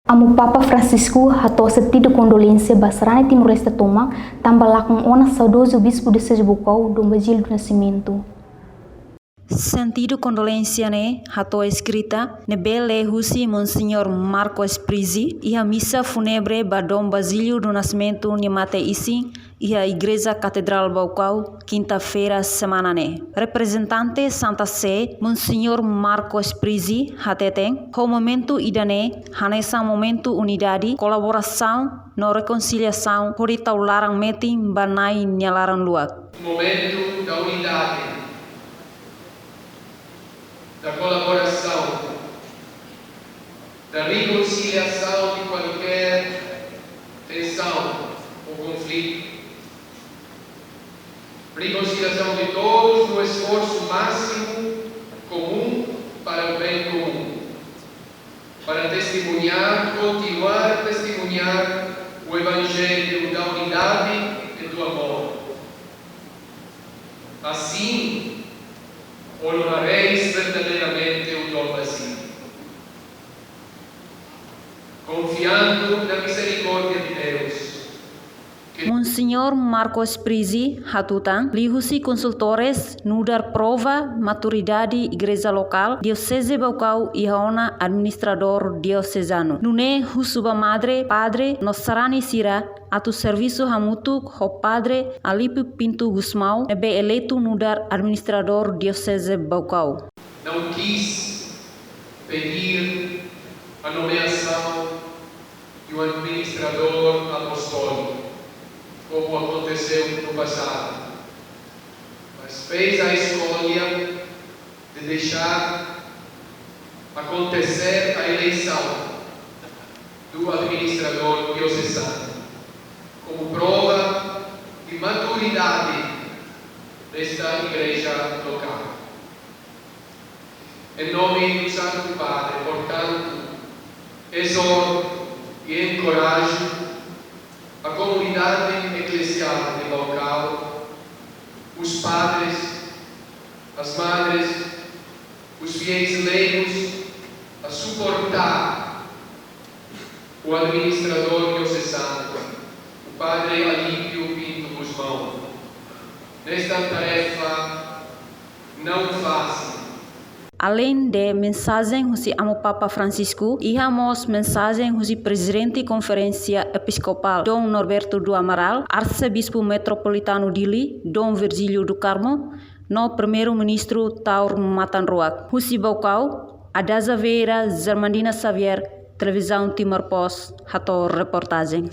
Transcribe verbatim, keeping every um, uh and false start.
Amu Papa Francisco hato'o sentidu kondolénsia ba sarani Timor-Leste tomak, tanba lakon ona saudozu Bispu Dioseze Baucau, Dom Basílio do Nascimento. Sentidu kondolénsia ne'e hato'o eskrita ne'ebé lee husi Monseñór Marco Sprizzi iha misa fúnebre ba Dom Basílio do Nascimento nia mate-isin iha Igreja Katedrál Baucau, kinta-feira semana ne'e. Reprezentante Santa Sé, Monseñór Marco Sprizzi, hateten, ho momentu ida-ne'e hanesan momentu unidade, kolaborasaun no rekonsiliasaun hodi tau laran metin ba Na'i nia laran-luak. Momentu da unidade, da kolaborasaun, da rekonsiliasaun de kualkér tensaun ou konflitu. Rekonsiliasaun de todos no esforsu másimu komún para o bem komún. Para testemuñar, kontinuar testemuñar o Evanjellu da unidade e do amor. Asin, onorareis verdadeiramente o Dom Basílio. Konfiandu na mizerikórdia de Deus. Monseñór Marco Sprizzi hatutan, liuhusi konsultores nu'udar prova maturidade igreja lokál, Dioseze Baucau iha ona administradór diosezanu. Nune'e husu ba madre, padre no sarani sira atu servisu hamutuk ho Padre Alípio Pinto Gusmão, ne'ebé eleitu nu'udar administradór Dioseze Baucau. Não quis pedir a nomeação de um administrador apostólico, como aconteceu no passado, mas fez a escolha de deixar acontecer a eleição do administrador diocesano, como prova de maturidade desta igreja local. Em nome do Santo Padre, portanto, exorto e encorajo a comunidade eclesial de Baucau, os padres, as madres, os fiéis leigos a suportar o administrador diocesano, o Padre Alípio Pinto Gusmão, nesta tarefa não fácil. Aleinde mensajen husi Amu Papa Francisco, iha mós mensajen husi Prezidente Konferénsia Episkopál, Dom Norberto do Amaral, Arsebispu Metropolitanu Dili, Dom Virgílio do Carmo, no Primeiru-Ministru Taur Matan Ruak. Husi Baucau, Adaza Vieira, Germandina Xavier, Televizaun Timor Post, hato'o reportajen.